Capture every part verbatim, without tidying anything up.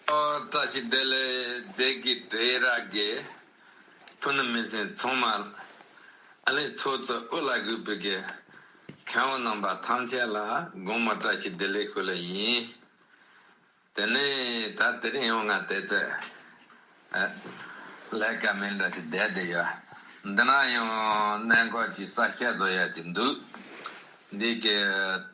ཨོ། བཀྲ་ཤིས་བདེ་ལེགས། བདེ་སྐྱིད་བྲེ་ར་གི་ཕུ་ནུ་མི་སེར་ཚང་མ། ཨ་ལེ་ཚོགས་གཙོ་དབུ་ལ་གུས་པའི་གི་མཁན་པོ་རྣམ་པ་ཐམས་ཅད་ལ་དགོང་མོ་བཀྲ་ཤིས་བདེ་ལེགས་ཞུ་ལེ་ཡིན། དེ་ནས་ད་དེ་རིང་ཡང་ང་དེ་ཚོ་ཨ་ལས་ཀ་མེད་འདྲ་ཞིག་བསྡད་བསྡད་ཡོད། འདི་ན་ཡང་གནད་འགག་ཅིག་གསལ་བཤད་བཟོ་ཡ་ཅིག་འདུག་འདི་གི་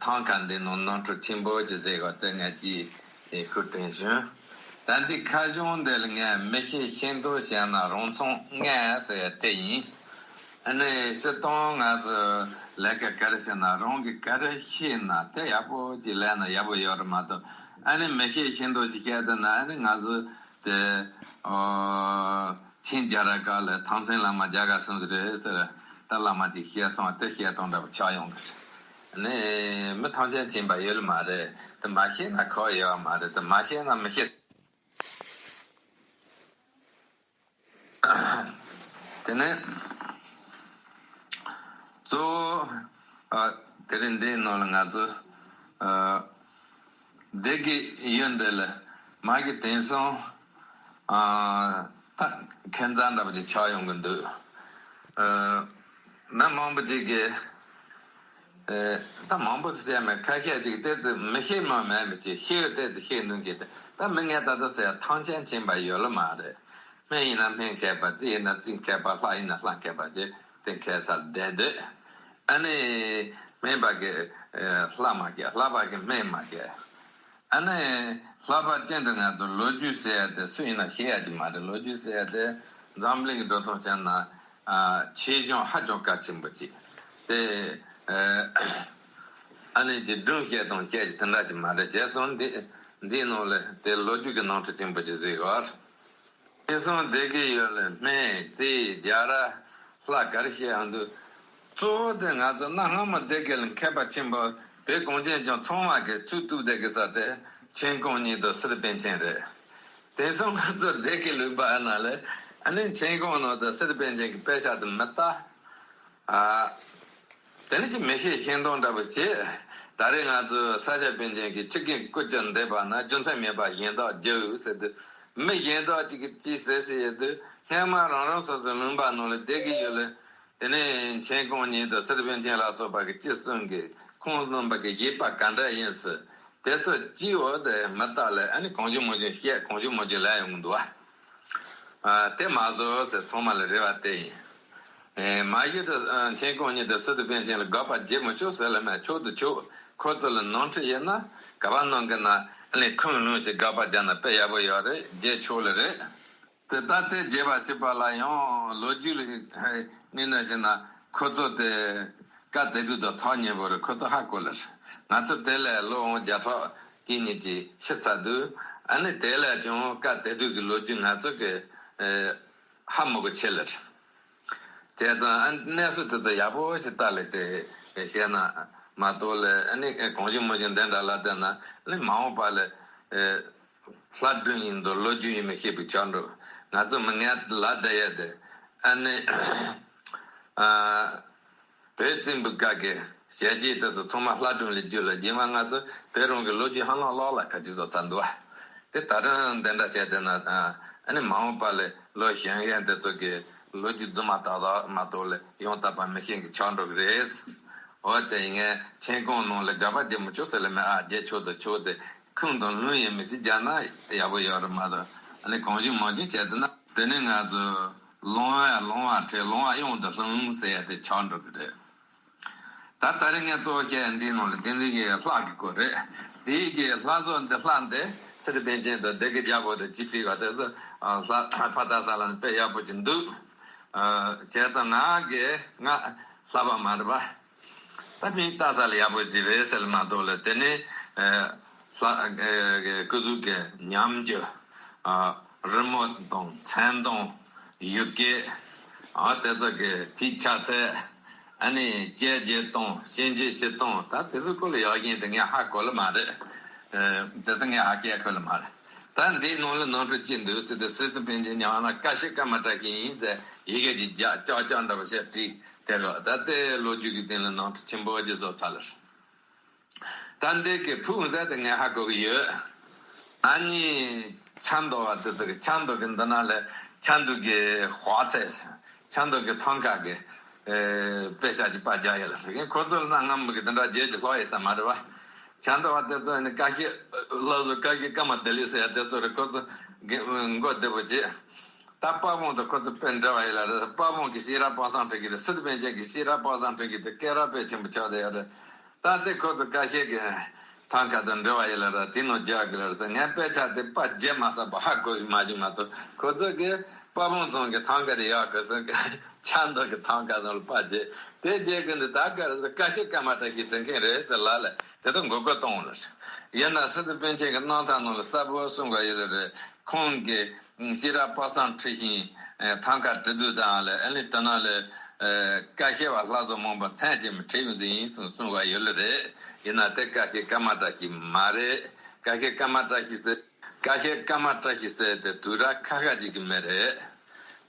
ཐང་ཁ་འདི་ནང་ནོར་འཁྲུལ་ཆེན་པོ་ཅིག་བཟོས་ཡོད་དེ་ངས་ཅིག་ཤུགས་དྲན་བྱུང་། ད་འདི་ཁ་གཞུང་འདི་ལ་ངས་མི་ཤེས་ཤེས་མདོག་བྱས་ན་རང་མཚང་ངན་ཟེར་ཡ་དེ་ཡིན། ཨ་ནི་སྤྱིར་བཏང་ང་ཚོ་ལས་ཀ་ག་རེ་བྱས་ན་རང་གིས་ག་རེ་ཤེས་ན་དེ་ཡག་པོ་ཅིག་ལས་ན་ཡག་པོ་ཡོད་རེད་མ་གཏོགས། ཨ་ནི་མི་ཤེས་ཤེས་མདོག་ཅིག་བཤད་བསྡད་ན་ཨ་ནི་ང་ཚོ་དེ་ཨོ་ཆིང་རྒྱལ་རབས་སྐབས་ལ་ཐང་སེང་བླ་མ་རྒྱ་གར་སོང་ཟེར་རེད་ཟེར། ད་བླ་མ་ཅིག་བཤད་སོང་དེ་བཤད་སྟངས་འདྲ་པོ་ཆགས་ཡོང་གི་རེད། ཨ་ནི་མི་ཐམས་ཅད་མཁྱེན་པ་ཡོད་ལ་མ་རེད། དེ་མ་ཤེས་ན་ཁག་ཡོད་མ་རེད། དེ་མ་ཤེས་ན་མི་ཤེས། དེ་ནས་གཙོ་བོ་ཨ་དེ་རིང་འདིའི་ནང་ལ་ང་ཚོ་ཨ་བདེ་སྐྱིད་ཡུལ་འདི་ལ་མ་གི་དེང་སང་ཨ་ད་ཁྱད་མཚར་འདྲ་པོ་ཅིག་ཆགས་ཡོང་གི་འདུག་ཨ་མི་མང་པོ་ཅིག་གིས། ཨེ། ད་མང་པོ་ཟེར་མེད་ཁ་ཤས་ཅིག་ཏོག་ཙམ་མི་ཤེས་མ་མེད་མི་ཅིག་ཤེས་ཡོད་ཏོག་ཙམ་ཤེས་འདུག་གི། ད་མི་ངན་ད་ལྟ་ཟེར་ཐང་ཆེན་ཕྱིན་པ་ཡོད་ལ་མ་རེད། སྨན་ཡིན་ན་སྨན་མཁས་པ། རྩིས་ཡིན་ན་རྩིས་མཁས་པ། ལྷ་ཡིན་ན་ལྷ་མཁས་པ་ཅིག་དེ་མཁས་ས་བསྡད་འདུག་ཨ་ནི་སྨན་པ་གི་ཨེ་ལྷ་མ་མཁས། ལྷ་པ་གི་སྨན་མ་མཁས། ཨ་ནི་ལྷག་པར་ཅན་དུ་ང་ཚོ་ལོ་རྒྱུས་ཟེར་ཡ་དེ་སུ་ཡིན་ན་ཤེས་ཡ་ཅིག་མ་རེད། ལོ་རྒྱུས་ཟེར་ཡ་དེ་འཛམ་གླིང་གི་འགྲོ་སྟངས་བྱས་ན་ཨ་ཆེ་ཆུང་ཧ་ཅང་གལ་ཆེན་པོ་ཅིག་དེ་ཨ་ཨ་ནི་ཅིག་སྒྲུང་བཤད་དང་བཤད་ཅིག་དེ་འདྲ་ཅིག་མ་རེད། བྱས་ཙང་འདི་འདིའི་ནང་ལ་དེ་ལོ་རྒྱུས་ཀྱི་ནོར་འཁྲུལ་ཆེན་པོ་ཅིག་བཟོས་ཡོད། དེང་སང་བདེ་སྐྱིད་ཡུལ་ལ་སྨན་རྩིས་རྒྱལ་རབས་ལྷ་ག་རེ་བཤད་ཡང་འདུག་གཙོ་བོ་དེ་ང་ཚོ་གནའ་སྔ་མོ་བདེ་སྐྱིད་ལ་མཁས་པ་ཆེན་པོ་བོད་གངས་ཅན་ལྗོངས་ཚང་མ་གི་ཚུགས་གཏུབ་བསྡད་གི་ས་དེ་མཁྱེན་གོང་གཉིས་དང་སི་ཏུ་པཎ་ཆེན་རེད། དེང་སང་ང་ཚོ་བདེ་སྐྱིད་ལུང་པ་ཨ་ན་ལས་ཨ་ནི་མཁྱེན་གོང་ནང་དུ་སི་ཏུ་པཎ་ཆེན་གྱི་དཔེ་ཆ་དེ་མི་ལྟ། ཨ། དེ་ནི་ཅི་མི་ཤེས་ཤེས་མདོག་འདྲ་པོ་བྱེད། ད་རེས་ང་ཚོས་ས་སྐྱ་པཎ་ཆེན་གྱིས་ཆུ་སྐྱེས་སྐུ་བཅུ་འདེབས་པ་ན་རྒྱུ་མཚན་མེད་པར་གཞན་དག་བསྒྱུར་ཟེར་དུས། མི་གཞན་དག་ཅིག་གིས་ཅི་ཟེར་ཟེར་ཡོད་དུས་སྔན་མ་རང་རང་སོ་སོའི་ལུང་པ་ནང་ལ་བསྡད་ཀྱི་ཡོད་ལ། དེ་ནས་མཁྱེན་གོང་གཉིས་དང་སི་ཏུ་པཎ་ཆེན་ལ་སོགས་པ་གི་ཅི་གསུང་གི་ཁོང་རྣམ་པ་གི་བཞེད་པ་ག་འདྲ་ཡིན་ཟེར། དེ་ཚོ་ཅི་འོ་དེ་མི་ལྟ་ལ་ཨ་ནི་གང་བྱུང་མང་བྱུང་བཤད་གང་བྱུང་མང་བྱུང་ལབ་ཡོང་གི་འདུག་བ། ཨ། དེ་མ་བཟོ་ཟེར་ཚང་མ་ལ་རེ་བ་དེ་ཡིན། ཨེ། མ་གཞི་དུ་ཨ་མཁྱེན་གོང་གཉིས་དང་སི་ཏུ་པཎ་ཆེན་ལ་དགག་པ་བརྒྱབ་མི་ཆོག་ཟེར་ལ་མེད། ཆོག་ཏུ་ཆོག་ཁོ་ཚོ་ལ་ནོར་འཁྲུལ་ཡོད་ན་ག་པར་གནང་གི་ན་ཨ་ནི་ཁུངས་ལུང་ཞིག་དགག་པ་བརྒྱབ་ན་དཔེ་ཡག་པོ་ཡོད་རེད། བརྗེད་ཆོག་ལེ་རེད། དེ་ལྟ་སྟེ་བརྗེད་པ་ཞིག་པ་ལ་ཡང་ལོ་རྒྱུས་ལ་ངེས་ན་ཞེ་ན་ཁོ་ཚོ་དེ་བཀའ་དེ་དུས་དང་ཐག་ཉེ་པོ་རེད། ཁོ་ཚོ་ཧ་གོ་ལེ་རེད། ང་ཚོ་དེ་ལས་ལོ་འོང་བརྒྱ་ཕྲག་གཅིག་གཉིས་ཀྱི་ཕྱི་ཚར་དུས་ཨ་ནི་དེ་ལས་ཀྱང་བཀའ་དེ་དུས་ཀྱི་ལོ་རྒྱུས་ང་ཚོ་གི་ཨེ་ཧ་མ་གོ་ཆེ་ལེ་རེད། བྱས་ཙང་ཨ་གནས་ཚུལ་དེ་ཚོ་ཡག་པོ་ཞིག་ལྟ་ལེ་དེ་བཤད་ན་མ་གཏོགས་ལེ་ཨ་ནི་གང་བྱུང་མང་བྱུང་འདི་འདྲ་ལ་བལྟས་ན་ཨ་ནི་མ་འོངས་པ་ལེ་ཨེ་ལྷ་སྒྲུང་ཡིན་མདོག་ལོ་རྒྱུས་ཡིན་མི་ཤེས་པའི་ཆགས་འགྲོ། ང་ཚོ་མི་ངན་ལ་བསྡད་ཡས་དེ་ཨ་ནི་ཨ་བོད་བཙན་པོའི་སྐབས་ཀྱི་ཞལ་རྒྱས་དེ་ཚོ་ཚང་མ་ལྷ་སྒྲུང་ལ་བསྒྱུར་ལ་རྗེས་མ་ང་ཚོ་བོད་རང་གི་ལོ་རྒྱུས་ཧ་ལམ་ཀློག་ལ་ཁ་ཅིག་བཟོ་ཚར་འདུག་བ། དེ་ད་རུང་འདི་འདྲ་བྱས་བསྡད་ན་ཨ་ནི་མ་འོངས་པ་ལས་ལོ་གཞོན་གཞོན་དེ་ཚོ་གི་ལོ་རྒྱུས་རྫུན་མ་ཏག་ཏག་མ་གཏོགས་ལས་ཡང་དག་པ་མི་ཤེས་མཁན་ཆགས་འགྲོ་གི་རེད། འོ་དེ་ངས་མཁྱེན་གོང་ནང་ལ་དགག་པ་བརྒྱབ་མི་ཆོག་ཟེར་ལེ་མེད། ཨ་བརྒྱབ་ཆོག་དང་ཆོག་དེ་ཁུངས་དང་ལུང་ཡིན་མི་ཞིག་རྒྱག་ན་ཡག་པོ་ཡོད་རེད་མ་གཏོགས་ཨ་ནི་གང་བྱུང་མང་བྱུང་བྱས་བསྡད་ན་དེ་ནི་ང་ཚོ་ལོང་བ་ལོང་བ་ཁྲིད་ལོང་བ་གཡང་དུ་ལྷུང་ཟེར་ཡ་དེ་ཆགས་འགྲོ་གི་རེད། ད་ད་རེས་ངས་གཙོ་བོ་བཤད་ཡ་འདིའི་ནང་ལ་དེ་འདི་གི་ལྷ་གི་སྐོར་རེད། དེའི་གི་ལྷ་བཟོ་འདི་ལྷ་འདི་སི་ཏུ་པཎ་ཆེན་དང་སྡེ་དགེ་རྒྱལ་པོ་དང་ཅི་བྲིས་པ་དེ་ཚོ་ལྷ་ཕ་ད་ས་ལ་དཔེ་ཡག་པོ་ཅིག་འདུག་བྱས་ཙང་ང་གི་ང་ལྷ་པ་མ་རེད་པ། ད་མིང་བཏགས་ས་ལ་ཡག་པོ་ཅིག་རེད་ཟེར་ལ་མ་གཏོགས་ལ་དེ་ནི་ལྷ་སྐུ་གཟུགས་ཀྱི་ཉམས་འགྱུར། རི་མོ་དང་མཚན་དང་ཡི་གེ། ཨ་དེ་ཚོ་གི་ཐིག་ཆ་ཚད། ཨ་ནི་སྐྱེ་རྒྱུ་དང་སྐྱེ་འཇིག་ཅི་དང་ད་དེ་ཚོའི་སྐོར་ལ་ཡག་ཞན་དེ་ངས་ཧ་གོ་ལ་མ་རེད། དེ་ཚོ་ངས་ཧ་ཤེས་གོ་ལ་མ་རེད། ད་འདིའི་ནང་ལ་ནོར་འཁྲུལ་ཅི་འདུག་ཟེར་དུས་སི་ཏུ་པཎ་ཆེན་ཉང་ན་ཀ་ཤི་ཀ་མ་ཏྲ་ཤི་ཡིན་ཟེར་ཡི་གེ་ཅིག་རྒྱག་ཀྱག་ཀྱག་འདྲ་པོ་བྱས་བྲིས་དེ་རོ། ད་དེ་ལོ་རྒྱུས་ཀྱི་སྟེང་ལ་ནོར་འཁྲུལ་ཆེན་པོ་ཅིག་བཟོ་ཚར་ལ། ད་འདི་གི་ཕུགས་ཟད་དེ་ངས་ཧ་གོ་གི་ཡོད། ཨ་ནི། ཆབ་མདོ་བ་དེ་ཚོ་གི་ཆབ་མདོ་གི་འདི་ན་ལས་ཆབ་མདོ་གི་དཔག་ཚད། ཆབ་མདོ་གི་ཐང་ཀ་གི་ཨེ་དཔེ་ཆ་གི་པར་རྒྱག་ཡ་ལ་ཧྲི་གིན། ཁོ་ཚོ་ལ་ན་སྔ་མོ་གི་དེ་འདྲ་རྗེས་ཀྱི་ལྷག་ཡོད་ས་མ་རེད་བ། ཆབ་མདོ་བ་དེ་ཚོ་ནི་ཀ་ཤི་ལགས་སོ། ཀ་ཤི་ཀརྨ་བདེ་ལེགས་ཟེར་ཡ་དེ་ཚོ་རེད། ཁོ་ཚོ་གི་མགོ་བདེ་པོ་བྱེད། ད་དཔའ་བོང་དང་ཁོ་ཚོ་དཔེ་འདྲ་བ་ཡིན་ལ་རེད། དཔའ་བོང་གི་ཤེས་རབ་དཔག་བསམ་འཁྲུལ་གྱི་དེ། སི་ཏུ་པཎ་ཆེན་གྱི་ཤེས་རབ་དཔག་བསམ་འཁྲུལ་གྱི་དེ་སྐད་གྲགས་དཔེ་ཆེན་པོ་ཆགས་བསྡད་ཡོད་རེད། ད་དེ་ཁོ་ཚོ་ཀ་ཤི་གི་ཐང་ཀ་དང་འབྲེལ་བ་ཡོད་ལ་ར། དེ་ནང་རྒྱག་གི་ལ་ར་ཟེར། ངས་དཔེ་ཆ་དེ་པར་རྒྱག་མ་ཟ་བ་ཧ་གོ་གི་མ་བྱུང་མ་གཏོགས། ཁོ་ཚོ་གི་དཔའ་བོང་ཚང་གི་ཐང་ཀ་དེ་ཡག་གི་ཟེར། ཆབ་མདོ་གི་ཐང་ཀ་ནང་ལ་པར་རྒྱག་དེ་རྒྱག་གི་འདུག་ད་ག་རེ་ཟེར། ཀ་ཤི་ཀརྨ་བཀྲ་ཤིས་བྲིས་མཁན་རེད་ཟེར་ལ་ལ་དེ་ཚོ་མགོ་སྐོར་གཏོང་ལ། ཡིན་ན་སི་ཏུ་པཎ་ཆེན་གྱི་རྣམ་ཐར་ནང་ལ་གསལ་པོ་གསུངས་པ་ཡོད་ལ་རེད། ཁོང་གི་ཤེས་རབ་དཔག་བསམ་འཁྲུལ་ཞིང་ཐང་ཀ་བྲིས་དུས་དང་ལ། ཨ་ནི་དེ་ནང་ལ་ཀ་ཤི་བ་ལྷ་བཟོ་མང་པོ་མཚན་ཅན་མི་བྲིས་ཡོང་ཟིན་ཡིན་གསུངས་གསུངས་པ་ཡོད་ལ་རེད། ཡིན་ན་དེ་ཀ་ཤི་ཀརྨ་བཀྲ་ཤིས་མ་རེད། ཀ་ཤི་ཀརྨ་བཀྲ་ཤིས་ཟེར། ཀ་ཤི་ཀརྨ་བཀྲ་ཤིས་ཟེར་དེ་དུས་རབས་ཁ་ཁ་ཅིག་གི་མི་རེད།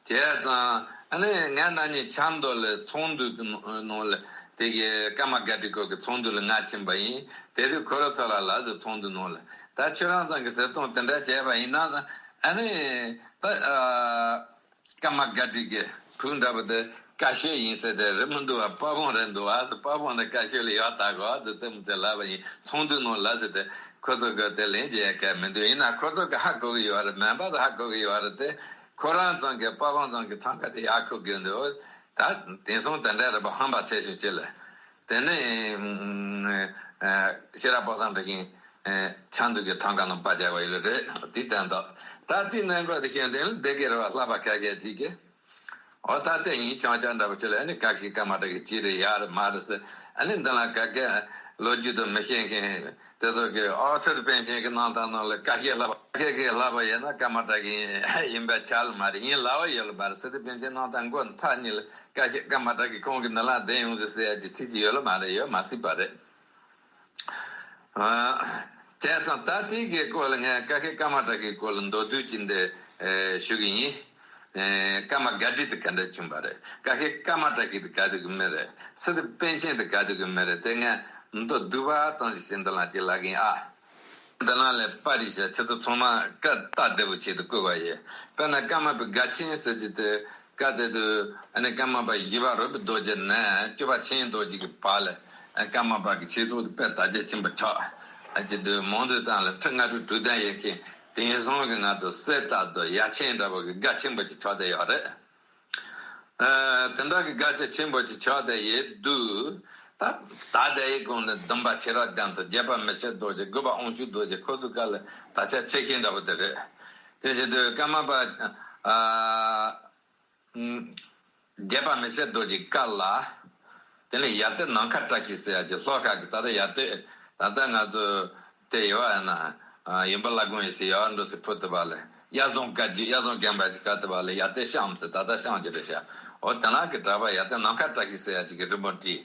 བྱས་ཙང་ཨ་ནི་ང་ན་ནི་ཆབ་མདོ་ལ་ཚོགས་འདུ་གི་ནང་ལ་དེ་གི་ཀརྨ་སྒར་བྲིས་སྐོར་གི་ཚོགས་འདུ་ལ་ང་ཕྱིན་པ་ཡིན། དེ་དུས་ཁོ་རང་ཚོ་ལ་ལ་ཟེར་ཚོགས་འདུ་ནང་ལ། ད་ཁྱོད་རང་ཚང་གི་ཟེར་སྟངས་དེ་འདྲ་བྱས་པ་ཡིན་ན། ཨ་ནི་ད་ཨ་ཀརྨ་སྒར་བྲིས་གི་བུ་འདྲ་པོ་དེ་ཀ་ཤི་ཡིན་ཟེར་དེ་རེད་མི་འདུག་བ། དཔའ་བོང་རེད་འདུག་བ་ཟེར། དཔའ་བོང་དེ་ཀ་ཤི་ལ་ཡག་ལྟ་གོ་ཟེར་ཙེ་མོ་ཙེ་ལབ་པ་ཡིན། ཚོགས་འདུ་ནང་ལ་ཟེར་དེ་ཁོ་ཚོ་གི་དེ་ལན་རྒྱག་ཡ་ག་མི་འདུག་ཡིན་ན་ཁོ་ཚོ་གི་ཧ་གོ་གི་ཡོད་རེད། མེད་པ་དེ་ཧ་གོ་གི་ཡོད་རེད་དེ། ཁོ་རང་ཚང་གི་དཔའ་བོང་ཚང་གི་ཐང་ཀ་དེ་ཡག་གོ་གི་འདུག་ད་དེང་སང་དེ་འདྲ་རེད་པ། ཧམ་པ་ཆེ་ཤོས་ཅིག་ལ། དེ་ནས་ཤེས་རབ་དཔག་བསམ་འཁྲུལ་ཞིང་ཆབ་མདོ་གི་ཐང་ཀ་ནང་པར་རྒྱག་པ་ཡོད་ལ་རེད། དེ་བསྟན་ཏོ། ད་དེ་ནང་གོ་དེ་ཤེས་དེ་ལ་སྡེ་དགེ་རེད་པ། བསླབ་པ་ཁ་ཤས་ཅིག་གི། འོ་ད་དེ་ཡིན། ཆང་ཆང་འདྲ་པོ་ཅིག་ལ་ཨ་ནི་ཀ་ཤི་ཀརྨ་བཀྲ་ཤིས་ཅི་རེད་ཡག་རེད་མ་རེད་ཟེར། ཨ་ནི་འདི་ལ་ག་གེ་ལོ་རྒྱུས་དང་མི་ཤེས་མཁན་དེ་ཚོ་གི་ཨོ་སི་ཏུ་པཎ་ཆེན་གྱི་རྣམ་ཐར་ནང་ལ་ཀ་ཤི་བསླབ་པ། ཀ་ཤི་གི་བསླབ་པ་ཡིན་ན་ཀརྨ་བཀྲ་ཤིས་ཡིན་པ་ཆགས་ལ་མ་རེད། ཡིན་ལབ་པ་ཡོད་ལ་མ་རེད། སི་ཏུ་པཎ་ཆེན་རྣམ་ཐར་མགོ་མཐའ་གཉིས་ལ་ཀ་ཤི་ཀརྨ་བཀྲ་ཤིས་ཁོང་གི་འདི་ལ་བསྡད་ཡོང་ཟེར་ཟེར་ཡ་གྱི་ཚིག་ཅིག་ཡོད་ལ་མ་རེད། ཡོད་མ་སྲིད་པ་རེད། ཨ། བྱས་ཙང་ད་དེ་གི་སྐོར་ལ་ངས་ཀ་ཤི་ཀརྨ་བཀྲ་ཤིས་སྐོར་ལ་མདོར་བསྡུས་ཅིག་འདི་ཨེ་ཞུ་གི་ཡིན། ཨེ་ཀརྨ་སྒར་བྲིས་དེ་ག་འདྲ་བྱུང་བ་རེད། ཀ་ཤི་ཀརྨ་བཀྲ་ཤིས་དེ་ག་དུས་ཀྱི་མི་རེད། སི་ཏུ་པཎ་ཆེན་དེ་ག་དུས་ཀྱི་མི་རེད། དེ་ངས་མདོར་བསྡུས་པ་ཙམ་ཞིག་བྱས་འདི་ལ་ཅིག་ལབ་གི་ཡིན་ཨ། འདི་ལ་ལས་པར་རིས་བྱས། ཁྱེད་ཚོ་ཚང་མ་སྐད་བཏགས་བདེ་པོ་བྱས་ཏེ་བཀོད་པ་ཡིན། དཔེར་ན་ཀརྨ་པའི་སྒར་ཆེན་ཟེར་གྱི་དེ། སྐབས་དེ་དུས་ཨ་ནི་ཀརྨ་པ་བཞི་པ་རོལ་པའི་རྡོ་རྗེ་ནས་སྐྱོབ་པ་ཆེན་རྡོ་རྗེ་གི་བར་ལ་ཨ་ཀརྨ་པ་གི་ཆོས་ཚོགས་དེ་དཔེ་དར་རྒྱས་ཆེན་པོ་ཆགས། ཨ་ཅེ་དུས་མང་དུ་བཏང་ལ་ཁྲི་ལྔ་དྲུག་དྲུག་ལྡན་ཡོད་མཁན་དེང་སང་གི་ང་ཚོ་གསེར་རྟ་དང་ཡ་ཆེན་འདྲ་པོ་གི་སྒར་ཆེན་པོ་ཅིག་ཆགས་བསྡད་ཡོད་རེད། ཨ་དེ་འདྲ་གི་སྒར་ཆེན་པོ་ཅིག་ཆགས་བསྡད་ཡོད་དུས། ད་ད་ལྟའི་གོང་ནས་སྡོམ་པ་ཆེ་རབ་རྒྱ་མཚོ། བརྒྱད་པ་མི་ཕྱེད་རྡོ་རྗེ། དགུ་པ་དབང་ཕྱུག་རྡོ་རྗེ། ཁོ་ཚོ་སྐབས་ལ་དར་ཆ་ཆེ་མཁན་འདྲ་པོ་དེ་རེད། དེ་བཞིན་དུ་ཀརྨ་པ་ཨ། བརྒྱད་པ་མི་ཕྱེད་རྡོ་རྗེ་སྐབས་ལ། དེ་ནས་ཡར་ལྟའི་ནམ་མཁའ་བཀྲ་ཤིས་ཟེར་ཡ་གྱི་ལྷོ་ཁ་གི། ད་ལྟ་ཡར་ལྟའི་ད་ལྟ་ང་ཚོ་དེ་ཡོད་ཨ་ན་ཡུམ་བུ་བླ་སྒང་ཡོད་སའི་ཡར་འགྲོ་སའི་ཕུ་དེ་བ་ལ་གཡའ་བཟུང་བཀའ་བརྒྱུད། གཡའ་བཟུང་དགོན་པ་ཞིག་ཁ་དེ་བ་ལ་ཡར་ལྟའི་ཤང་ཟེར། ད་ལྟ་ཤང་ཅིག་རེད་ཤག་འོ་དེ་ནང་གི་གྲྭ་པ་ཡར་ལྟའི་ནམ་མཁའ་བཀྲ་ཤིས་ཟེར་ཡ་གཅིག་གི་རི་མོ་བྲིས།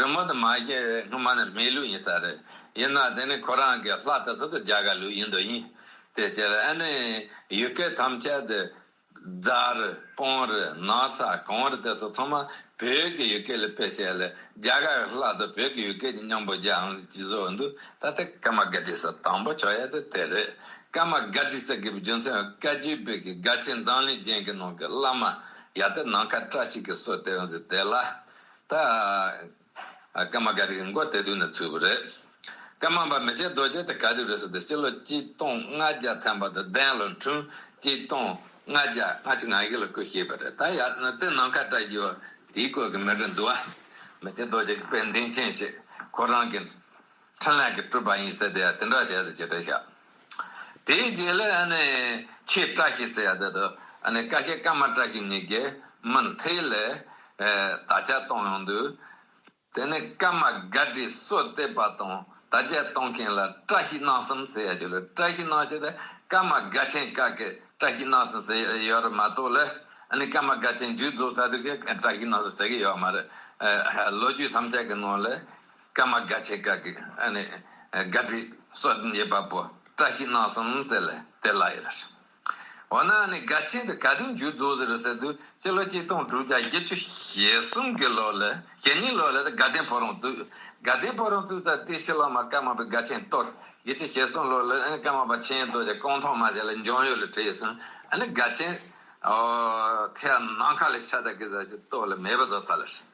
རི་མོ་དེ་མ་གཞི་སྔོན་མ་ནས་སྨད་ལུགས་ཡིན་ས་རེད། ཡིན་ན་དེ་ནི་ཁོ་རང་གི་ལྷ་དེ་ཚོ་དེ་རྒྱ་གར་ལུགས་ཡིན་དོ་ཡིན། དེ་ཕྱིར་ཨ་ནི་ཡུལ་སྐད་ཐམས་ཅད་དེ་རྫ་རེད། སྤང་རེད། ནགས་ཚལ་གངས་རེད། དེ་ཚོ་ཚང་མ་བོད་ཀྱི་ཡུལ་སྐད་ལ་དཔེ་བྱས་ལ་རྒྱ་གར་གྱི་ལྷ་དང་བོད་ཀྱི་ཡུལ་སྐད་ཀྱི་མཉམ་པོ་སྦྱར་ཡོང་ཅི་བཟོ་འདུག་ད་ལྟ་ཀརྨ་སྒར་བྲིས་ས་དང་པོ་ཆགས་ཡ་དེ་དེ་རེད། ཀརྨ་སྒར་བྲིས་ཟེར་དགོས་པའི་རྒྱུ་མཚན་བཀའ་བརྒྱུད་པའི་གི་སྒར་ཆེན་འཛམ་གླིང་རྒྱན་གྱི་ནང་གི་བླ་མ་ཡར་ལྟའི་ནམ་མཁའ་བཀྲ་ཤིས་ཀྱི་སྲོལ་དེ་ཡོང་ཟེར་དེ་ལ། ད་ཀརྨ་སྒར་བྲིས་ཀྱི་མགོ་དེ་དུས་ནས་ཚུགས་པ་རེད། ཀརྨ་པ་མི་ཕྱེད་རྡོ་རྗེ་དེ་ག་དུས་རེད་ཟེར་དུས་སྤྱི་ལོ་གཅིག་སྟོང་ལྔ་བརྒྱ་ཐམ་པ་དང་བདུན་ལོ་འཁྲུངས། གཅིག་སྟོང་ལྔ་བརྒྱ་ལྔ་བཅུ་ང་བཞི་ལ་སྐུ་གཤེགས་པ་རེད། ད་ཡར་ལྟའི་ནམ་མཁའ་བཀྲ་ཤིས་པ་དེའི་སྐོར་གྱི་མི་རེད་འདུག་ཨ། མི་ཕྱེད་རྡོ་རྗེ་གི་དཔེ་འདེང་ཆེན་བྱས། ཁོ་རང་གི་འཕྲིན་ལས་ཀྱི་སྤྲུལ་པ་ཡིན་ཟེར་དེ་ཡ་དེ་འདྲ་བྱས་ཟེར་གྱི་རེད་ཤག་དེའི་རྗེས་ལ་ཨ་ནི་ཆོས་བཀྲ་ཤིས་ཟེར་ཡ་དེ་དང་ཨ་ནི་ཀ་ཤི་ཀརྨ་བཀྲ་ཤིས་གཉིས་ཀྱིས་མུ་མཐུད་ལ་ཨེ་དར་ཁྱབ་གཏོང་ཡོང་དུས། དེ་ནས་ཀརྨ་སྒར་བྲིས་སྲོལ་གཏོད་པ་དང་དར་རྒྱས་གཏོང་མཁན་ལ་བཀྲ་ཤིས་སྣང་གསུམ་ཟེར་ཡ་ཅིག་ལ། བཀྲ་ཤིས་སྣང་གསུམ་དེ་ཀརྨ་སྒར་ཆེན་སྐབས་ཀྱི་བཀྲ་ཤིས་སྣང་གསུམ་ཟེར་ཡོད་རེད་མ་གཏོགས་ལ། ཨ་ནི་ཀརྨ་སྒར་ཆེན་མཇུག་རྫོགས་ཚར་དུས་ཀྱི་བཀྲ་ཤིས་སྣང་གསུམ་ཟེར་གྱི་ཡོད་མ་རེད། ཨ་ལོ་རྒྱུས་ཐམས་ཅད་ཀྱི་ནང་ལ་ཀརྨ་སྒར་ཆེན་སྐབས་ཀྱི་ཨ་ནི་སྒར་བྲིས་སྲོལ་འབྱེད་པ་པོ་བཀྲ་ཤིས་སྣང་གསུམ་ཟེར་ལ་དེ་ལ་ཡོད་རེད། འོ་ན་ནི་སྒར་ཆེན་དེ་ག་དུས་མཇུག་རྫོགས་ཟེར་ཟེར་དུས་སྤྱི་ལོ་གཅིག་སྟོང་དྲུག་བརྒྱ་བཞི་བཅུ་ཞེ་གསུམ་གྱི་ལོ་ལ་ཞེ་གཉིས་ལོ་ལ་དགའ་ལྡན་ཕོ་བྲང་བཙུགས། དགའ་ལྡན་ཕོ་བྲང་བཙུགས་ཚར་དེ་ཕྱི་ལོགས་མ་ཀརྨ་པའི་སྒར་ཆེན་གཏོར། བརྒྱད་ཅུ་ཞེ་གསུམ་ལོ་ལ་ཨ་ནི་ཀརྨ་པ་ཆོས་དབྱིངས་རྡོ་རྗེ་རྐང་ཐང་མ་བྱས་ལ་འཇང་ཡུལ་ལ་བྲོས་སོང་། ཨ་ནི་དགའ་ཆེན་ཨོ་ཐེ་ནམ་མཁའ་ལ་ཤར་ད་གི་ཟ་ཞིག་ལྟོ་ལ་མེད་པ་བཟོ་ཚར་ལ་ཤི།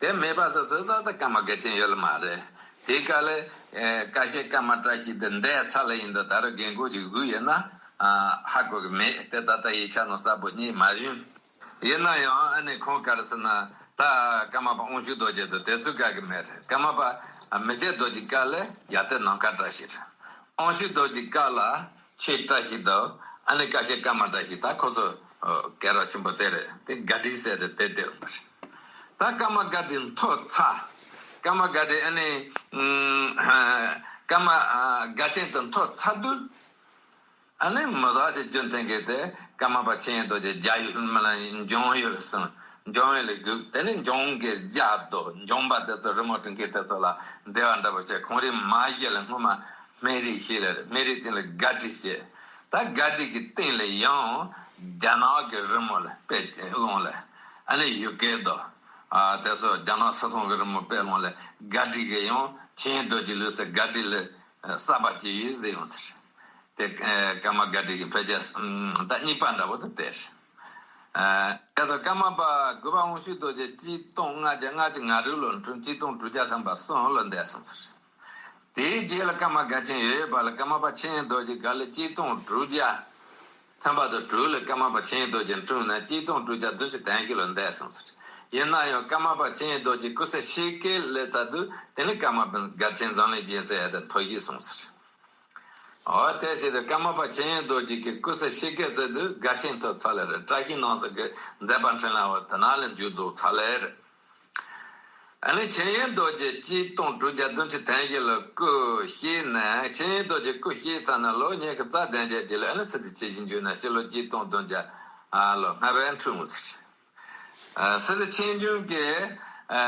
དེ་མེད་པ་བཟོ་ཚར་ད་ད་ཀརྨ་དགའ་ཆེན་ཡོད་ལ་མ་རེད། དེའི་སྐབས་ལ་ཨེ་ཀ་ཤེད་ཀརྨ་བཀྲ་ཤིས་དེ་འདས་ཚར་ལ་ཡིན་ད་ད་རུང་རྒན་གོག་ཅིག་སྒུག་ཡོད་ན་ཨ་ཧ་གོ་གི་མེད་དེ་ད་ལྟ་ཡིག་ཆ་ནང་གསལ་པོ་རྙེད་མ་བྱུང་། ཡིན་ན་ཡང་ཨ་ནི་ཁོང་ག་རེ་ཟེར་ན་ད་ཀརྨ་པ་དབང་ཕྱུག་རྡོ་རྗེ་དང་དེ་ཚོའི་སྐབས་ཀྱི་མེད་རེད། ཀརྨ་པ་མི་ཕྱེད་རྡོ་རྗེ་སྐབས་ལ་ཡར་ལྟའི་ནམ་མཁའ་བཀྲ་ཤིས་རེད། དབང་ཕྱུག་རྡོ་རྗེ་སྐབས་ལ་ཆོས་བཀྲ་ཤིས་དང་ཨ་ནི་ཀ་ཤེད་ཀརྨ་བཀྲ་ཤིས། ད་ཁོ་ཚོ་གྲོགས་ཆེན་པོ་དེ་རེད། དེ་དགའ་བྲིས་ཟེར་ཏེ་དེ་བསྡད་ཡོད་པ་རེད། ད་ཀརྨ་དགའ་བྲིས་མཐོ་ཚ། ཀརྨ་དགའ་བྲིས་ཨ་ནི་ཀརྨ་དགའ་ཆེན་དུ་མཐོ་ཚ་དུས། ཨ་ནི་མི་ཟག་ཅིག་རྒྱུན་ཐེངས་ཀྱི་དེ་ཀརྨ་པ་ཆོས་དབྱིངས་རྡོ་རྗེ་རྒྱ་ཡུལ་མི་ལ་འཇང་ཡུལ་སོང་། འཇང་ཡུལ་ལ་སྒུག་དེ་ནས་འཇང་གི་རྒྱ་རྡོ་འཇང་པ་དེ་ཚོ་རི་མོ་བྲིས་མཁན་དེ་ཚོ་ལ་འབྲེལ་བ་འདྲ་པོ་བྱས། ཁོང་རའི་མ་གཞི་ལ་སྔོན་མ་སྨན་རིའི་ཞིག་ལ་རེད། སྨན་རིའི་སྟེང་ལ་དགའ་བྲིས་བྱས། ད་དགའ་བྲིས་ཀྱི་སྟེང་ལ་ཡང་རྒྱ་ནག་གི་རི་མོ་ལ་དཔེ་བླངས་ལ་ཨ་ནི་ཡུལ་སྐད་རྡོ་དེ་ཚོ་རྒྱ་ནག་སིལ་ཐང་གི་རི་མོ་དཔེ་བླངས་ལ་དགའ་བྲིས་ཀྱི་ཡང་ཆོས་དབྱིངས་རྡོ་རྗེ་ལུས་སུ་དགའ་བྲིས་ལ་གསར་པ་ཅིག་ཡོད་ཟེར་ཡོང་ཟེར། དེ་ཀརྨ་དགའ་བྲིས་ཀྱི་ཕལ་ཆེར་ཟླ་གཉིས་པ་འདྲ་བོ་དེ་སྟེར། དེ་ཚོ་ཀརྨ་པ་དགུ་པ་དབང་ཕྱུག་རྡོ་རྗེ་གཅིག་སྟོང་ལྔ་བརྒྱ་ལྔ་བཅུ་ང་དྲུག་ལོ་འཁྲུངས། གཅིག་སྟོང་དྲུག་བརྒྱ་ཐམ་པ་གསུམ་ལོ་འདས་སོང་ཟེར། དེའི་རྗེས་ལ་ཀརྨ་དགའ་ཆེན་ཡོད་པ་ལ་ཀརྨ་པ་ཆོས་དབྱིངས་རྡོ་རྗེ་སྒང་ལ་གཅིག་སྟོང་དྲུག་བརྒྱ་ཐམ་པ་དང་དྲུག་ལ་ཀརྨ་པ་ཆོས་དབྱིངས་རྡོ་རྗེ་འཁྲུངས་ནས་གཅིག་སྟོང་དྲུག་བརྒྱ་བདུན་ཅུ་དོན་བཞི་ལོ་འདས་སོང་ཟེར། ཡིན་ན་ཡང་ཀརྨ་པ་ཆོས་དབྱིངས་རྡོ་རྗེ་སྐུ་ཚེ་ཕྱེད་ཀའི་སླེབས་ཚར་དུས་དེ་ནི་ཀརྨ་པ་དགའ་ཆེན་འཛམ་གླིང་རྒྱན་ཟེར་ཡ་དེ་མཐོ་བཞེས་སོང་ཟེར། འོ་དེ་བྱས་ཏེ་ཀརྨ་པ་ཆོས་དབྱིངས་རྡོ་རྗེ་གི་སྐུ་ཚེ་ཕྱེད་ཀའི་ཚེ་དུས་དགའ་ཆེན་མཐོ་ཚ་ལེ་རེད། བཀྲ་ཤིས་སྣང་གསལ་གྱི་མཛད་པ་འཕྲིན་ལས་བ་དེ་ནང་ལ་འཇུག་རྫོགས་ཚ་ལེ་རེད། ཨ་ནི་ཆོས་དབྱིངས་རྡོ་རྗེ་གཅིག་སྟོང་དྲུག་བརྒྱ་བདུན་ཅུ་དོན་བཞི་ལ་སྐུ་གཤེགས་ནས་ཆོས་དབྱིངས་རྡོ་རྗེ་སྐུ་གཤེགས་ཚར་ནས་ལོ་ཉི་ཤུ་རྩ་བདུན་བརྒྱད་ཅིག་ལ་ཨ་ནི་སི་ཏུ་ཆོས་རྗེ་འཇུག་ནས་ཕྱི་ལོ་གཅིག་སྟོང་བདུན་བརྒྱ་ལོ་ལྔ་པའི་འཁྲུངས་ཟེར། ཨ་སི་ཏུ་ཆོས་འབྱུང་གི་ཨ་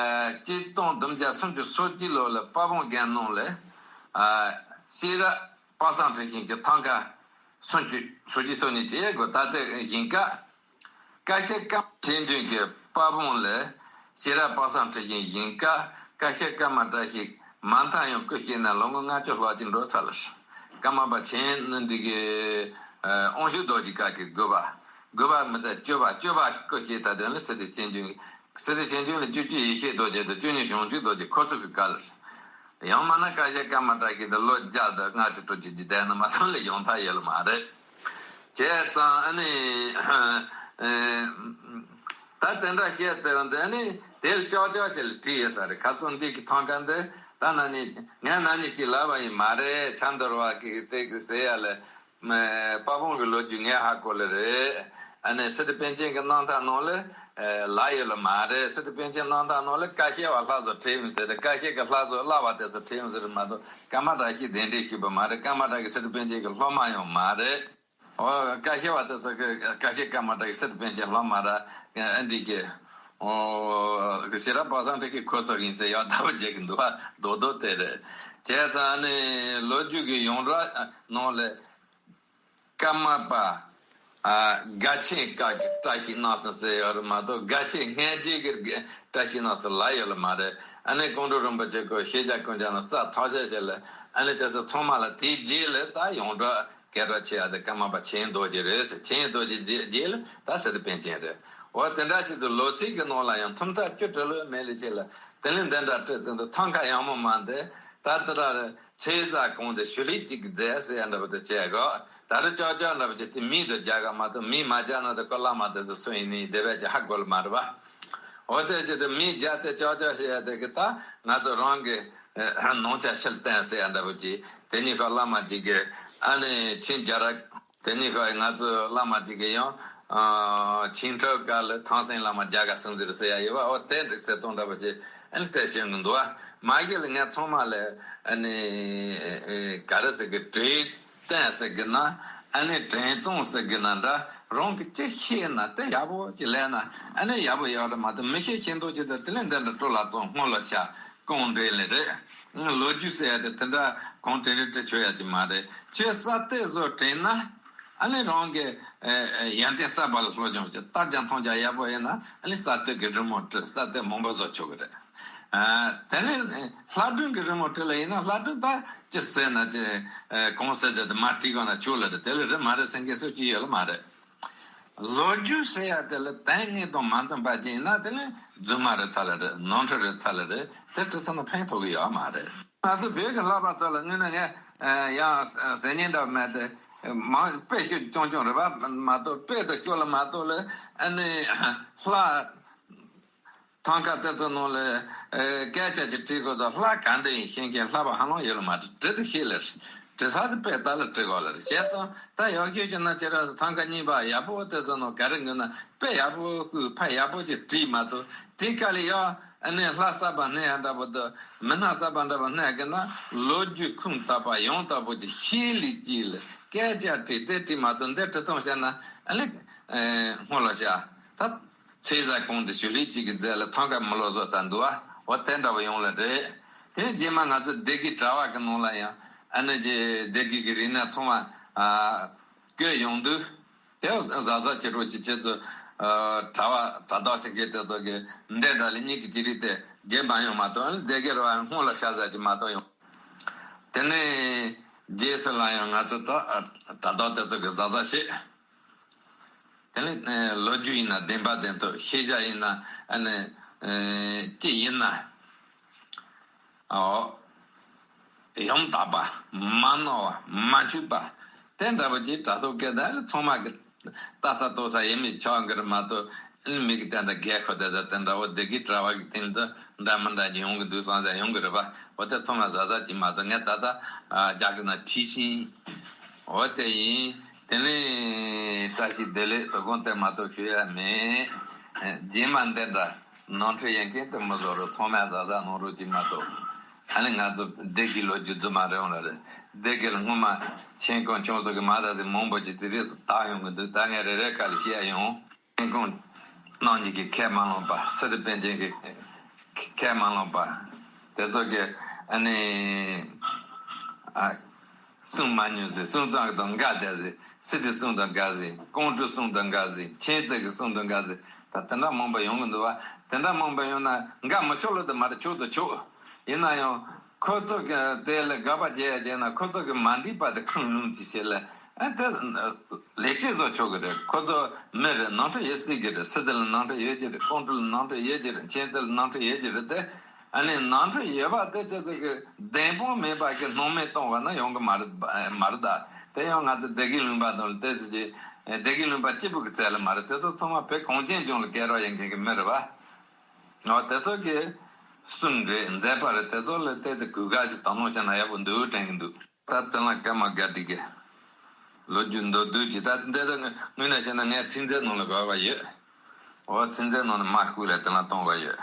གཅིག་སྟོང་བདུན་བརྒྱ་སུམ་ཅུ་སོ་གཅིག་ལོ་ལ་དཔལ་སྤུངས་རྒྱལ་ནང་ལ་ཨ་ཤེས་རབ་དཔག་བསམ་འཁྲི་ཤིང་གི་ཐང་ཀ་སུམ་ཅུ་སོ་གཅིག་སོ་གཉིས་བྱས་དགོས། ད་ལྟའི་ཞིང་ཁ་ཀ་ཤེད་ཀརྨ་ཆོས་འབྱུང་གི་དཔལ་སྤུངས་ལ་ཤེས་རབ་དཔག་བསམ་འཁྲི་ཤིང་ཞིང་ཁ་ཀ་ཤེད་ཀརྨ་བཀྲ་ཤིས་མ་མཐའ་ཡང་སྐུ་གཤེགས་ནས་ལོ་ངོ་ལྔ་བཅུ་ལྷག་ཅིག་འགྲོ་ཚར་ལ། ཀརྨ་པ་ཆོས་དབྱིངས་རྡོ་རྗེ་གི་ཨ་དབང་ཕྱུག་རྡོ་རྗེ་སྐབས་ཀྱི་དགུ་པ། དགུ་པ་མི་ཚད་བཅུ་པ། བཅུ་པ་སྐུ་གཤེགས་ཚར་དུས་ནི་སི་ཏུ་ཆོས་འབྱུང་། སི་ཏུ་ཆོས་འབྱུང་ལ་བཅུ་གཅིག་ཡེ་ཤེས་རྡོ་རྗེ་དང་བཅུ་གཉིས་བྱང་ཆུབ་རྡོ་རྗེ་ཁོ་ཚོ་གི་སྐབས་ལ། ཡང་མིན་ན་ཀ་ཤེད་ཀརྨ་བཀྲ་ཤིས་དེ་ལོ་བརྒྱ་དང་ལྔ་བཅུ་དྲུག་ཅུ་ཅིག་བསྡད་ན་མ་གཏོགས་ལས་ཡོང་ཐབས་ཡོད་ལ་མ་རེད། བྱས་ཙང་ཨ་ནི་ད་དེ་འདྲ་བཤད་ཟེར་བ་འདི་ཨ་ནི་དེ་ལ་ཅོག་ཅོག་ཅིག་ལ་བྲིས་ཡོད་ས་རེད། ཁ་སང་འདི་གི་ཐང་ཀ་འདི་ད་ན་ནི་ངས་ན་ནི་ཅིག་ལབ་པ་ཡིན་མ་རེད། ཆ་འདོར་བ་གི་དེ་གི་ཟེར་ཡ་ལ། དཔལ་སྤུངས་ཀྱི་ལོ་རྒྱུས་ངས་ཧ་གོ་ལེ་རེད། ཨ་ནི་སི་ཏུ་པཎ་ཆེན་གྱི་རྣམ་ཐར་ནང་ལ་ལབ་ཡོད་ལེ་མ་རེད། སི་ཏུ་པཎ་ཆེན་རྣམ་ཐར་ནང་ལ་ཀ་ཤེད་པ་ལྷ་བཟོ་བྲིས་ཡོད་ཟེར་ཏེ་ཀ་ཤེད་ཀྱི་ལྷ་བཟོ་བསླབ་པ་དེ་ཚོ་བྲིས་ཡོད་ཟེར་མ་གཏོགས་ཀརྨ་བཀྲ་ཤིས་གདན་འདྲེན་ཞུས་པ་མ་རེད། ཀརྨ་བཀྲ་ཤིས་སི་ཏུ་པཎ་ཆེན་གྱི་སློབ་མ་ཡང་མ་རེད། འོ་ཀ་ཤེད་པ་དེ་ཚོ་གི་ཀ་ཤེད་ཀརྨ་བཀྲ་ཤིས་སི་ཏུ་པཎ་ཆེན་སློབ་མ་ར་ཨ་འདི་གི་འོ་ཤེས་རབ་དཔག་བསམ་འཁྲི་ཤིང་ཁོ་ཚོ་ཡིན་ཟེར་ཡག་ལྟ་བུ་བྱེད་ཀྱི་འདུག་པ། རྡོག་རྡོག་དེ་རེད། བྱས་ཙང་ནི་ལོ་རྒྱུས་ཀྱི་ཡོངས་གྲགས་ནང་ལ། ཀརྨ་པ་ཨ་དགའ་ཆེན་སྐབས་ཀྱི་བཀྲ་ཤིས་སྣང་གསལ་ཟེར་ཡོད་རེད་མ་གཏོགས་དགའ་ཆེན་སྔ་རྗེས་ཀྱི་བཀྲ་ཤིས་སྣང་གསལ་ལབ་ཡོད་ལེ་མ་རེད། ཨ་ནི་ཀོང་སྤྲུལ་རིན་པོ་ཆེ་ཁོས་ཤེས་བྱ་ཀུན་ཁྱབ་ནང་ས་ཐག་ཆོད་བྱས་ལེ། ཨ་ནི་དེ་ཚོ་ཚང་མ་ལ་དེའི་རྗེས་ལ་ད་ཡོངས་གྲགས་སྐད་གྲགས་ཆེ་ཡ་དེ་ཀརྨ་པ་ཆོས་དབྱིངས་རྡོ་རྗེ་རེད་ཟེར། ཆོས་དབྱིངས་རྡོ་རྗེ་རྗེས་རྗེས་ལ་ད་སི་ཏུ་པཎ་ཆེན་རེད། འོ་དེ་འདྲ་ཞིག་ཏུ་ལོ་ཚིགས་ཀྱི་ནང་ལ་ཡང་ཐུང་མཐའ་བཅུ་དྲུག་ལོ་མེད་ལེ་ཆེ་ལེ། དེ་ནི་འདི་འདྲ་བྲིས་ཚུལ་འདི་ཐང་ཀ་ཡག་མོ་མ་འདི་ད་ལྟ་ར་ཆོས་ཟབ་གོང་དུ་ཞུ་ལུགས་གཅིག་གི་མཛད་ཟེར་ཡ་འདྲ་པོ་དེ་བྱས་གོ། ད་རུང་ཅོག་ཅོག་འདྲ་པོ་ཅིག་དེ་མིང་དུ་རྒྱག་ག་མ་གཏོགས་མིང་མ་རྒྱག་ན་དེ་ཀོ་བླ་མ་དེ་ཚོ་སུ་ཡིན་ནི་དེ་བས་ཀྱི་ཧ་གོ་ལ་མ་རེད་པ། འོ་དེ་ཅི་དེ་མིང་རྒྱག་སྟེ་ཅོག་ཅོག་བཤད་ཡ་དེ་གི་ད་ང་ཚོ་རང་གི་ནང་ཆ་ཕྱིར་བསྟན་ཟེར་ཡ་འདྲ་པོ་ཅིག་དེ་གཉིས་ཀ་བླ་མ་གཅིག་གི་ཨ་ནི་ཆིང་རྒྱ་ར། དེ་ནི་ཁ་ང་ཚོའི་བླ་མ་གཅིག་གིས་ཡང་ཆིང་ཁྲོ་སྐབས་ལ་ཐང་སེང་བླ་མ་རྒྱ་གར་སོང་ཟེར་ཟེར་ཡ་ཡོད་པ། འོ་དེ་འདྲ་ཟེར་སྟངས་འདྲ་པོ་ཞིག་ཨ་ནི་དེ་བྱེད་ཀྱི་འདུག་བ། མ་གཞི་ལ་ངས་ཚང་མ་ལ་ཨ་ནི་ག་རེ་ཟེར་གི་གྲོས་བསྟུན་ཟེར་གི་ན་ཨ་ནི་དྲན་གཙང་ཟེར་གི་ན་འདྲ་རང་གི་ཅི་ཤེས་ན་དེ་ཡག་པོ་ཅིག་ལས་ན་ཨ་ནི་ཡག་པོ་ཡོད་རེད་མ་གཏོགས་མི་ཤེས་ཤེས་མདོག་ཅིག་དང་དེ་ལས་འདི་འདྲ་སྤྲོ་ལ་བཙོང་སྔོན་ལ་བྱ། གང་འདྲེན་ལེ་རེད། ལོ་རྒྱུས་ཟེར་ཡ་དེ་དེ་འདྲ་གང་དྲན་རེ་དྲན་ཆོག་ཡ་ཅིག་མ་རེད། ཁྱོད་གསར་གཏོད་བཟོ་དྲན་ན་ཨ་ནི་རང་གི་ཡོན་ཏན་གསར་པ་ལ་སློབ་སྦྱོང་བྱེད། ལྟ་རྒྱ་མཐོང་རྒྱ་ཡག་པོ་ཡིན་ན་ཨ་ནི་གསར་གཏོད་ཀྱི་རི་མོ་བྲིས་གསར་གཏོད་མང་པོ་བཟོ་ཆོག་གི་རེད། ཨ། དེ་ནས་ལྷ་སྒྲོན་གྱི་རི་མོ་བྲིས་ལ་ཡིན་ན། ལྷ་སྒྲོན་ད་ཅི་ཟེར་ན་ཅི། ཨ། གང་ཟེར་རྒྱུ་དེ་མར་བྲིས་གོ་ན་ཆོག་ལ་རེད། དེ་ལ་རི་མ་རེད་ཟེར་མཁན་སུ་གཅིག་ཡོད་ལ་མ་རེད། ལོ་རྒྱུས་ཟེར་ཡ་དེ་ལ་དོན་དངོས་དང་མ་མཐུན་པ་ཅིག་ཡིན་ན། དེ་ནི་རྫུན་མ་རེད་ཚར་ལ་རེད། ནོར་འཁྲུལ་རེད་ཚར་ལ་རེད། དེ་བྲིས་ཚར་ན་ཕན་ཐོགས་ཀྱི་ཡོད་མ་རེད། ང་ཚོ་བོད་ཀྱི་ལྷག་པར་དུ་ལ་དངོས་གནས་ངས། ཨ། ཡང་ཟེར་སྙིང་འདྲ་མེད་དེ། མང་དཔེ་ཤོད་རྐྱང་རྐྱང་རེད་པ་མ་གཏོགས། དཔེ་དེ་ཤོད་ལ་མ་གཏོགས་ལ། ཨ་ནི་ལྷ། ཐང་ཀ་དེ་ཚོ་ནང་ལ། ཨ། སྐད་ཆ་ཅིག་བྲིས་དགོས་དང་། ལྷ་ག་འདྲ་ཡིན་ཤེས་མཁན་ལྷག་པ་ཧ་ལམ་ཡོད་ལ་མ་རེད། བྲིས་དེ་ཤེས་ལ་རེད། བྲིས་ས་དེ་དཔེ་ལྟ་ལ་བྲིས་དགོས་ལ་རེད། བྱས་ཙང་ད་ཡག་ཤོས་ཀྱི་ན་ཁྱེད་རང་ཚོ་ཐང་ཀ་གཉིས་པ་ཡག་པོ་དེ་ཚོ་ནང་ག་རེ་དགོས་ན། དཔེ་ཡག་པོ་བཀོད། ཕ་ཡག་པོ་ཅིག་བྲིས་མ་གཏོགས། དེའི་སྐབས་ལ་ཡང་ཨ་ནི་ལྷ་གསར་པ་སྣེ་ཡ་འདྲ་པོ་དང་མི་སྣ་གསར་པ་འདྲ་པོ་སྣེ་ཡ་གི་ན། ལོ་རྒྱུས་ཁུངས་དག་པ་ཡང་དག་པོ་ཅིག་ཤེས་ལས་ཀྱི་ལ་སྐད་ཆ་དྲིས་དེ་བྲིས་མ་གཏོགས། འདི་བྲིས་སྟངས་བཤད་ན་ཨ་ནི། ཨ། སྔོན་ལ་བཤད། ད་ཚེས་བཟང་གོང་དུ་ཞུ་ལས་གཅིག་གི་རྫས་ལ་ཐང་ཀ་མི་ལོ་བཟོ་ཙམ་འདུག་བ། འོ་དེ་འདྲ་པོ་ཡོང་ལ་རེད། དེ་རྗེས་མ་ང་ཚོ་སྡེ་དགེ་གྲྭ་པ་གི་ནང་ལ་ཡང་ཨ་ནི་ཀྱི་སྡེ་དགེ་གི་རིག་གནས་ཚང་མ། ཨ། བཀོད་ཡོང་དུས། དེ་གཟབ་གཟབ་བྱེད་རོགས་ཀྱི། ཁྱེད་ཚོ། ཨ། གྲྭ་པ་གྲྭ་བདག་ཤེས་མཁན་དེ་ཚོ་གི་འདི་འདྲ་ལས་གཉིས་ཀྱི་ཅི་རིགས་དེ་རྗེས་མ་ཡོང་མ་གཏོགས། སྡེ་དགེ་ར་བ་སྔོན་ལ་ཤ་ཟ་ཅིག་མ་གཏོགས་ཡོང་། དེ་ནས་རྗེས་སུ་ལ་ཡང་ང་ཚོ་ད་གྲྭ་བདག་དེ་ཚོ་གི་གཟབ་གཟབ་བྱེད། དེ་ནས། ཨ། ལོ་རྒྱུས་ཡིན་ན་བདེན་པ་བདེན་ཐོག། ཤེས་བྱ་ཡིན་ན། ཨ་ནི། ཨ། ཅི་ཡིན་ན། ཨོ། ཡང་དག་པ། མ་ནོར་བ། མ་འཆུག་པ། དེ་འདྲ་པོ་ཅིག་དྲ་ཐོག་སྐད་བརྡ་ལ་ཚང་མ་གི་ལྟ་ས་རྟོག་ས་ཡེ་མེད་ཆགས་གི་རེད་མ་གཏོགས། ཨ་ནི་མི་གི་དེ་འདྲ་རྒས་ཁོ་དེ་ཚོ་དེ་འདྲ་བོ་སྡེ་དགེ་གྲྭ་པ་གི་སྟེང་དུ་འདྲ་མི་འདྲ་ཅིག་ཡོང་གི་འདུག་བསམ་ས་ཡོང་གི་རེད་པ། འོ་དེ་ཚང་མ་གཟབ་གཟབ་ཅིག་མ་གཏོགས། ངས་ད་ལྟ། ཨ། རྒྱག་གི་ན་ཁྲིད་ཤིང་། འོ་དེ་ཡིན། དེ་ནས་བཀྲ་ཤིས་བདེ་ལེགས་དོ་དགོང་དེ་མ་གཏོགས་ཞུ་ཡ་མེད། རྗེས་མ་འདི་འདྲ་ནོར་འཁྲུལ་ཡོད་མཁན་དེ་མི་བཟོ་རོགས། ཚང་མས་གཟབ་གཟབ་གནང་རོགས་ཅིག་མ་གཏོགས། ཨ་ནི་ང་ཚོ་སྡེ་དགེ་ལོ་རྒྱུས་རྫུན་མ་རེད་འོང་ལ་རེད། སྡེ་དགེ་ལ་སྔོན་མ་མཆན་ཁང་ཆུང་ཚོ་གི་མ་ར་ཟིག་མང་པོ་ཅིག་དེ་རིགས་སུ་བཏགས་ཡོང་གི་འདུག་ད་ངས་རེ་རེ་ཁ་ལ་བཤད་ཡོང་། མཆན་ཁང་གནང་མཁན་གྱིས་ཁས་མ་བླངས་པ། སི་ཏུ་པཎ་ཆེན་གྱིས་ཁས་མ་བླངས་པ། དེ་ཚོ་གི་ཨ་ནི། ཨ། གསུང་མ་མྱོང་ཟེར། གསུང་ཙམ་དང་འགལ་བསྡད་ཟེར། སི་ཏུ་གསུང་དང་འགལ་ཟེར། ཀོང་སྤྲུལ་གསུང་དང་འགལ་ཟེར། མཁྱེན་བརྩེ་གི་གསུང་དང་འགལ་ཟེར། ད་དེ་འདྲ་མང་པོ་ཡོང་གི་འདུག་བ། དེ་འདྲ་མང་པོ་ཡོང་ན་འགལ་མི་ཆོག་ལ་དེ་མ་རེད། ཆོག་ཏུ་ཆོག་ཡིན་ན་ཡང་ཁོ་ཚོ་གི་དེ་ལ་དགག་པ་བྱེད་ཡ་བྱས་ན། ཁོ་ཚོ་གི་མ་འགྲིག་པ་དེ་ཁུངས་ལུང་ཅིག་བྱེད་ལ། ཨ། དེ་ལས་བྱེད་བཟོ་ཆོག་གི་རེད། ཁོ་ཚོ་མི་རེད། ནོར་འཁྲུལ་ཡོད་སྲིད་ཀྱི་རེད། སི་ཏུ་ལ་ནོར་འཁྲུལ་ཡོད་ཀྱི་རེད། ཀོང་སྤྲུལ་ལ་ནོར་འཁྲུལ་ཡོད་ཀྱི་རེད། མཁྱེན་བརྩེ་ལ་ནོར་འཁྲུལ་ཡོད་ཀྱི་རེད་དེ། ཨ་ནི་ནོར་འཁྲུལ་ཡོད་པ་དེ་ཁྱེད་ཚོ་གི་བདེན་དཔང་མེད་པ་གི་སྣང་མེད་གཏོང་བ་ན་ཡོང་གི་མ་རེད། མ་རེད་ད། དེ་ཡང་ང་ཚོ་སྡེ་དགེ་ལུང་པ་དང་ལ་དེ་ཚོ་གི། སྡེ་དགེ་ལུང་པ་གཅིག་པུ་གི་རྩལ་ལ་མ་རེད། དེ་ཚོ་ཚང་མ་བོད་གངས་ཅན་ལྗོངས་ལ་སྐད་གྲགས་ཡོད་མཁན་གི་མི་རེད་བ། འོ་དེ་ཚོ་གི་གསུང་རེད། མཛད་པ་རེད། དེ་ཚོ་ལ་དེ་ཚོ་གུས་བཀུར་ཞིག་དང་ལེན་བྱས་ན་ཡག་པོ་འདུག་དྲན་གི་འདུག་ད་དེ་ལ་སྐར་མ་དགའ་སྒྲིག་གི་ལོ་རྒྱུས་མདོར་བསྡུས་ཀྱི། ད་འདི་ད་དངོས་གནས་བཤད་ན་ངས་ཚིག་མཛོད་ནང་ལ་དགོས་པ་ཡོད། འོ་ཚིག་མཛོད་ནང་ལ་མར་བརྐོས་ལ་དེ་ལ་གཏོང་དགོས་ཡོད།